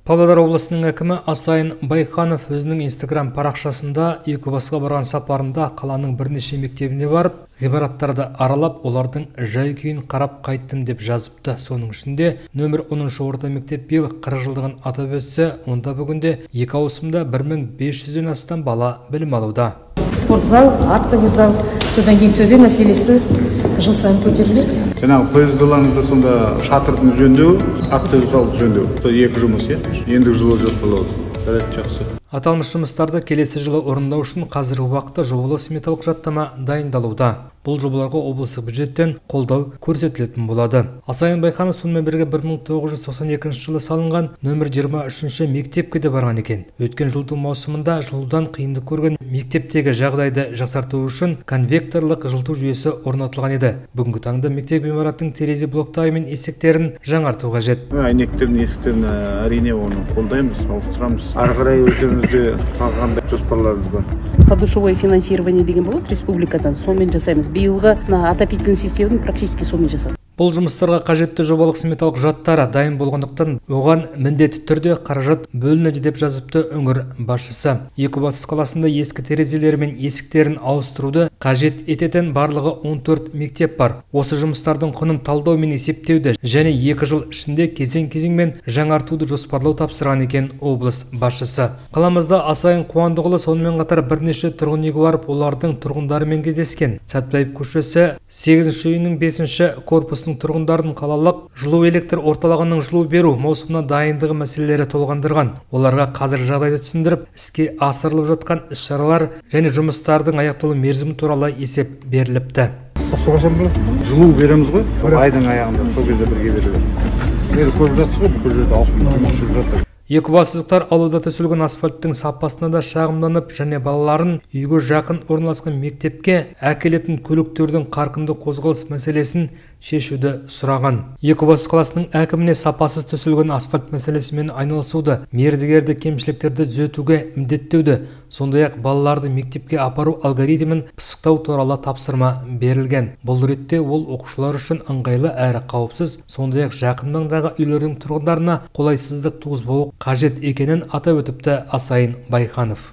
Павлодар облысының әкімі Асайын Байханов өзінің Инстаграм парақшасында Екібастұзға барған сапарында қаланың бірнеше мектебіне барып, ғимараттарды аралап, олардың жай-күйін қарап қайттым деп жазыпты. Соның ішінде нөмір 10 орта мектеп биыл 40 жылдығын атап өтсе, онда бүгінде екі ауысымда 1500-ден астам бала білім алуда. Спортзал, актовый зал, содан кейін төбе мәселесі жыл сайын көтеріледі. Жаңағы ПСД-ларыңызда сонда шатырдың жөндеуі, актовый зал жөндеу. Екі жұмыс, иә? Ендігі жылы жоспарлап отырсыз. Жарайды, жақсы. Аталмыш жұмыстарды келесі жылы орындау үшін қазіргі уақытта жобалау сметалық құжаттама дайындалуда. Бұл жобаларға облыстық бюджеттен қолдау көрсетілетін болады. Асайын Байханов сонымен бірге 1992 жылы салынған нөмір 23 мектепке де барған екен. Өткен жылыту маусымында жылудан қиындық көрген мектептегі жағдайды жақсарту үшін конвекторлық жылыту жүйесі орнатылған еді. Бүгінгі таңда мектеп ғимаратының терезе блоктары мен есіктерін жаңарту қажет. Әйнектерін, есіктерін әрине оны қолдаймыз, ауыстырамыз. Ары қарай өздеріңізде тағы қандай жоспарларыңыз бар? Подушевое финансирование деген болады республикадан, сонымен жасаймыз. Биылғы отопительный системаны практически сонымен жасадық. Бұл жұмыстарға қажетті жобалық сметалық құжаттары дайын болғандықтан оған міндетті түрде қаражат бөлінеді деп жазыпты өңір басшысы. Екібастұз қаласында ескі терезелері мен есіктерін ауыстыруды қажет ететін барлығы 14 мектеп бар. Осы жұмыстардың құнын талдау мен есептеуді және 2 жыл ішінде кезең-кезеңмен жаңартуды жоспарлау тапсырған екен облыс басшысы. Қаламызда Асайын Қуандықұлы сонымен қатар бірнеше тұрғын үйге барып, олардың тұрғындарымен кездескен. Сәтбаев көшесі 8-ші үйінің 5-ші корпусының тұрғындарын қалалық жылу электр орталығының жылу беру маусымына дайындығы мәселелері толғандырған. Оларға қазір жағдайды түсіндіріп, іске асырылып жатқан іс-шаралар және жұмыстардың аяқталу мерзімі туралы есеп беріліпті. Ыстық су қашан болады? Жылу береміз ғой, айдың аяғында, сол кезде бірге беріледі. Енді көріп жатсыз ғой, бүкіл жерде ауқымды жұмыс жүріп жатыр. Екібастұздықтар аулада төселген асфальттың сапасына да шағымданып, және балаларын үйге жақын орналасқан мектепке әкелетін көліктердің қарқынды қозғалыс мәселесін шешуді сұраған. Екібастұз қаласының әкіміне сапасыз төселген асфальт мәселесімен айналысуды, мердігерді кемшіліктерді түзетуге міндеттеуді, сондай-ақ балаларды мектепке апару алгоритмін пысықтау туралы тапсырма берілген. Бұл ретте ол оқушылар үшін ыңғайлы әрі қауіпсіз, сондай-ақ жақын маңдағы үйлердің тұрғындарына қолайсыздық туғызбауы қажет екенін атап өтіпті Асайын Байханов.